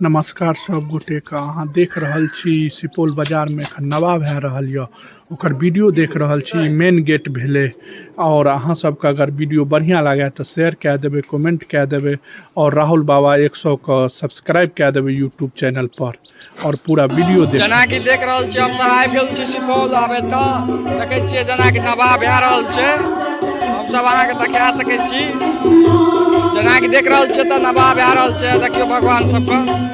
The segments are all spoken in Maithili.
नमस्कार सब गोटे के, अहाँ देख रहल छी सुपौल बाजार में एखन नवाह भए रहल ये, ओकर वीडियो देख रहल छी। मेन गेट भेले और अहाँ सबके अगर वीडियो बढ़िया लागे तो शेयर कए देबे, कमेंट कए देबे और राहुल बाबा 100 के सब्सक्राइब कए देबे यूट्यूब चैनल पर और पूरा वीडियो देख। जेना कि देख रहल छी हम सब आबि गेल छी सुपौल। आब एतऽ देखै छियै जेना कि नवाह भए रहल छै, हम सब अहाँके देखा सकै छी। जेना कि देख रहल छियै तऽ नवाह भए रहल छै। देखियौ भगवान सबके।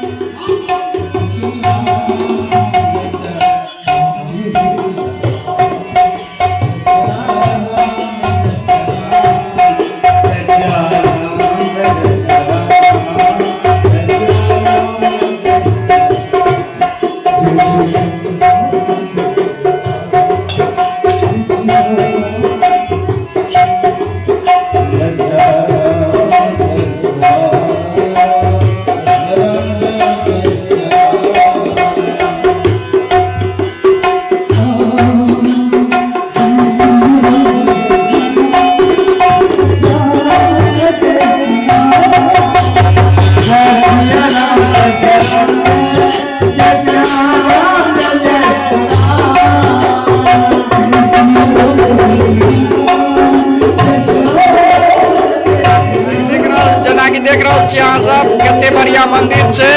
जेनाकि देख रहल छी अहाँ सब कते बढ़िया मंदिर छै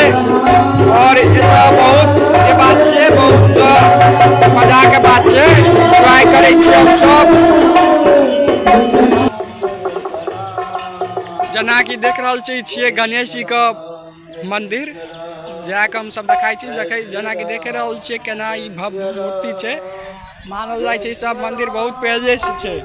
और एतऽ बहुत जे बात छै, बहुत मजा के बात छै, एन्जॉय करै छी हम सब। जेनाकि देख रहल छी छियै गणेश जी के मंदिर, जाके हम सब देखाइ छी। देखै जेनाकि देख रहल छियै केना ई भव्य मूर्ति छै। मानल जाइ छै ई सब मंदिर बहुत पहिले से छै।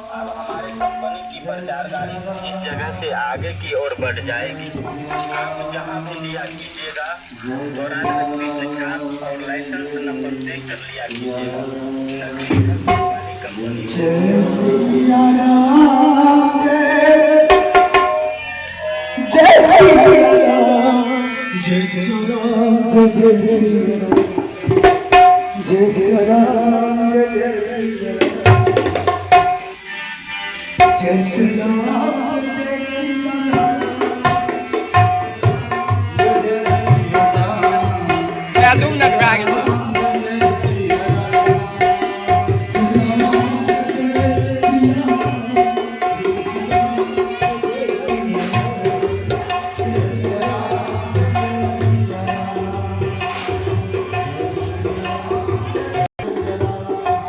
अब हमारे कंपनी की प्रचार गाड़ी इस जगह से आगे की ओर बढ़ जाएगी। आप जहां भी लिया कीजिएगा, दौरान नकली छाप और लाइसेंस नंबर देख कर लिया कीजिएगा। नकली वाली कंपनी। जय सिया राम जय जय सिया राम जय सिया राम जय जय सिया राम जय सिया राम जय जय सिया राम जय सिया राम जय जय सिया राम जय जय सिया राम। 2 मिनट भए गेल।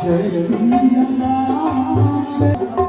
जय सिया राम।